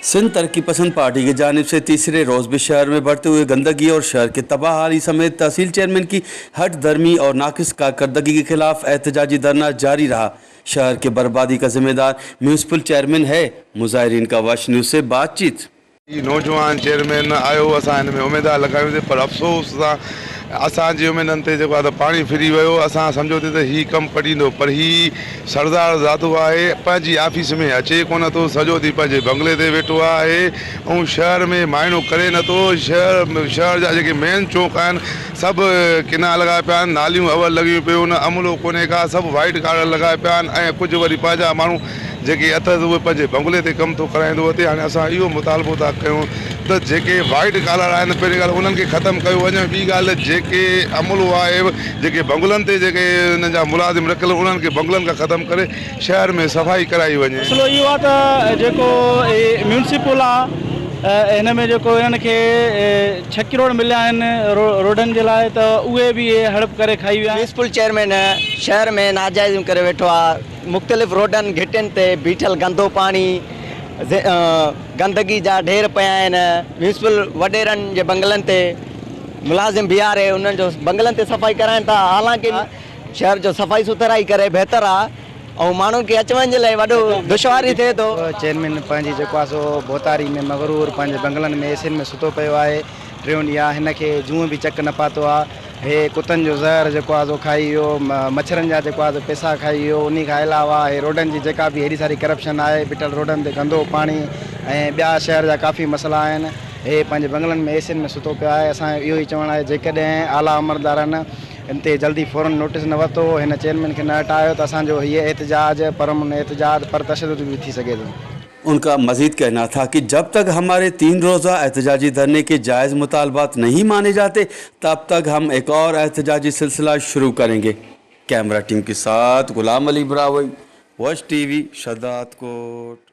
सिंध तरक्की पसंद पार्टी की जानिब से तीसरे रोज़ भी शहर में बढ़ते हुए गंदगी और शहर के तबाह हाली समेत तहसील चेयरमैन की हट धर्मी और नाकिस कारकर्दगी के खिलाफ एहतजाजी धरना जारी रहा। शहर के बर्बादी का जिम्मेदार म्यूनसिपल चेयरमैन है। मुजाहिरीन का वश न्यूज़ से बातचीत। هي نوجوان چيئرمين آيو اسان هن ۾ اميدا لڳايون سي پر افسوس سان اسان جي اميدن تي جيڪو آهي ته پاڻي ڦري ويو اسان سمجهيو ٿي ته هي ڪم ڪڍيندو پر هي سردار زادو آهي پنهنجي آفيس ۾ اچي ڪونه ٿو سڄو ڏينهن پنهنجي بنگلي تي ويٺو آهي ۽ شهر ۾ معائنو ڪري نٿو شهر شهر جا جيڪي مين چونڪ آهن سڀ ڪنا لڳا پيا آهن ناليون اول لڳيون پيون آهن عملو ڪونهي ڪا سڀ وائيٽ ڪارڊ لڳا پيا آهن ۽ ڪجهه وري پنهنجا ماڻهو جيڪي اٿس اهي پنهنجي بنگلي تي ڪم ٿو ڪرائيندو وتي هاڻي اسان اهو مطالبو ٿا ڪيون ته جيڪي وائيٽ ڪالر آهن پهرين ڳالهه انهن کي ختم ڪيو وڃي ٻي ڳالهه جيڪي عملو آهي جيڪي بنگلن تي جيڪي انهن جا ملازم رکيل انهن کي بنگلن کان ختم ڪري شهر ۾ صفائي ڪرائي وڃي. مسئلو اهو آهي ته جيڪو هي ميونسپل آهي هن ۾ جيڪو انهن کي ڇهه ڪروڙ مليا آهن روڊن جي لاء ته اهي به اهي هڙپ ڪري کائي ويا آهن. ميونسپل چيئرمين شهر ۾ ناجائزيون ڪري ويٺو آهي. مختلف روڊن گهٽين تي بيٺل گندو پاڻي گندگي جا ڍير پيا آهن ميونسپل وڏيرن جي بنگلن تي ملازم بيهاري انهن جو بنگلن تي صفائي ڪرائين ٿا حالانڪه شهر جو صفائي سٿرائي ڪري بهتر آ ۽ ماڻهن کي اچ وڃ جي لاء وڏو دشواري ٿئي ٿو. چيئرمين پنهنجي جيڪو آ سو ڀوتاري ۾ مغرور پنهنجي بنگلن ۾ اي سين ۾ ستو پيو آهي ٽيون ڏينهن آ هن کي جونء به چڪ نه پاتو آ. هي ڪتن جو زهر جيڪو آ سو کائي ويو، مڇرن جا جيڪو آ سو پئسا کائي ويو، انهي کان علاوه هي روڊن جي جيڪا به هيڏي ساري ڪرپشن آهي، بيٺل روڊن تي گندو پاڻي ۽ ٻيا شهر جا ڪافي مسئلا آهن، هي پنهنجي بنگلن ۾ اي سين ۾ ستو پيو آهي، اسان جو اهو ئي چوڻ آهي جيڪڏهن اعليٰ عملدارن هن تي جلدي فورن نوٽيس نه ورتو، هن چيئرمين کي نه هٽايو ته اسان جو هيء احتجاج پرامن احتجاج پر تشدد به ٿي سگهي ٿو. उनका मजीद कहना था कि जब तक हमारे 3 रोज़ा एहतजाजी धरने के जायज़ मुतालबात नहीं माने जाते तब तक हम एक और एहतजाजी सिलसिला शुरू करेंगे। कैमरा टीम के साथ गुलाम अली ब्रावई, वश टीवी, शहदादकोट।